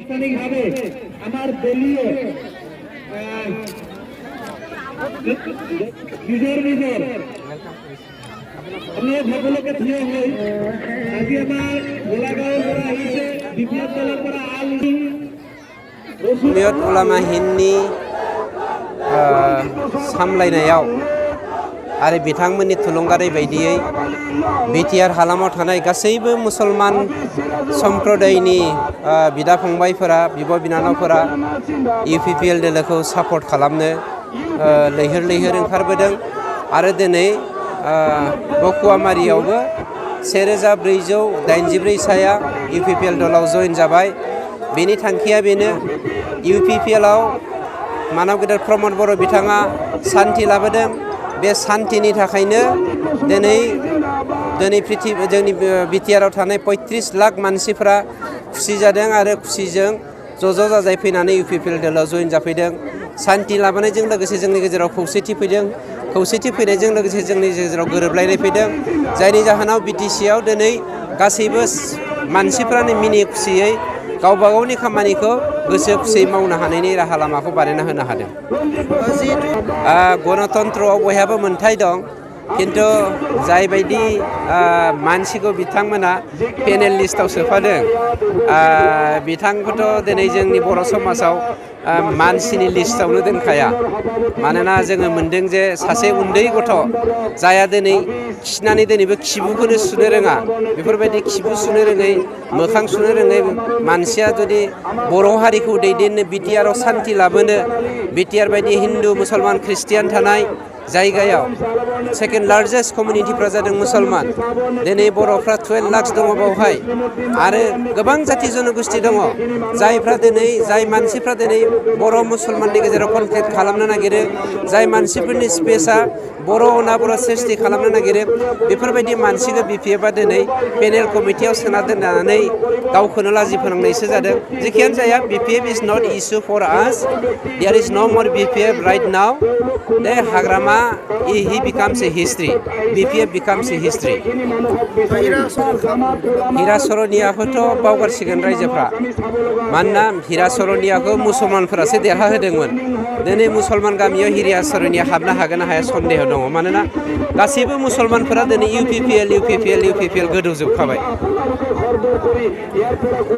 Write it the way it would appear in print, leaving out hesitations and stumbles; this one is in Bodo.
আনুষ্ঠানিকভাবে আমার দলীয় নিজের আমি সকলকে থিয় হই আজি আমার গোলাগাঁৱৰ পৰা আহিছে বিপ্লৱ দলৰ পৰা আলি जमियत उलामा हिन्दनि सामलायनायाव आरो बिथांमोननि थुलुंगानाय बायदियै बिटिआर हालामाव थानाय गासैबो मुसलमान सम्प्रदायनि बिदा फंबायफोरा बिब' बिनानावफोरा इउपिपिएल दोलोखौ सापर्ट खालामनो लैहोर लैहोर ओंखारबोदों आरो दिनै बकुवामारियावबो 1484 साया इउपिपिएल दलाव जइन जाबाय। बेनि थांखिया बेनो इउपिपिएलआव मानव गेदेर प्रमद बर' बिथाङा सान्थि लाबोदों। बे सान्थिनि थाखायनो दिनै जोंनि बिटिआरआव थानाय 35 लाख मानसिफोरा खुसि जादों आरो खुसिजों ज' जाजाय फैनानै इउपिपिएल दलाव जइन जाफैदों। सान्थि लाबोनायजों लोगोसे जोंनि गेजेराव खौसेथि फैदों। खौसेथि फैनायजों लोगोसे जोंनि गेजेराव गोरोबलायनाय फैदों, जायनि जाहोनाव बिटिसिआव दिनै गासैबो मानसिफ्रानो मिनि खुसियै गावबा गावनि खामानिखौ गोसो खुसियै मावनो हानायनि राहा लामाखौ बानायना होनो हादों। गणतन्त्रआव बयहाबो मोनथाय दं, किन्तु जायबायदि मानसिखौ बिथांमोना पेनेल लिस्टआव सोफादों बिथांखौथ' दिनै जोंनि बर' समाजाव मानसिनि लिस्टआवनो दोनखाया। मानोना जोङो मोनदों जे सासे उन्दै गथ' जाया दिनै खिनानै दिनैबो खिबुखौनो सुनो रोङा, बेफोरबायदि खिबु सुनो रोङै मोखां सुनो रोङै मानसिया जुदि बर' हारिखौ दैदेननो बिटिआरआव सान्थि लाबोनो बिटिआर बायदि हिन्दु मुसलमान ख्रिस्टियान थानाय जायगायाव सेकेन्ड लार्जेस्ट कमिउनिटिफ्रा जादों मुसलमान। दिनै बर'फ्रा 12 लाख दङ बावहाय आरो गोबां जाथि जनगोष्ठी दङ जायफ्रा दिनै जाय मानसिफ्रा दिनै बर' मुसलमाननि गेजेराव कनफ्लिक्ट खालामनो नागिरो, जाय मानसिफोरनि स्पेसआ बर' अना बर' सृष्टि खालामनो नागिरो, बेफोरबायदि मानसिखौ बिपिएफआ दिनै पेनेल कमिटियाव सोना दोननानै गावखौनो लाजि फोनांनायसो जादों। जेखियानो जाया BPF is not issue for us, there is no more BPF right now. दे Hagrama he becomes a history, BPF becomes a history. Hira सरनियाखौथ' बावगारसिगोन रायजोफ्रा, मानोना हिरा सरनियाखौ मुसलमानफोरासो देरहा होदोंमोन। दिनै मुसलमान गामियाव हिरा सरनिया हाबनो हागोन ना हाया सन्देह दङ, मानोना गासैबो मुसलमानफोरा दिनै इउपिपिएल गोदौजोबखाबाय।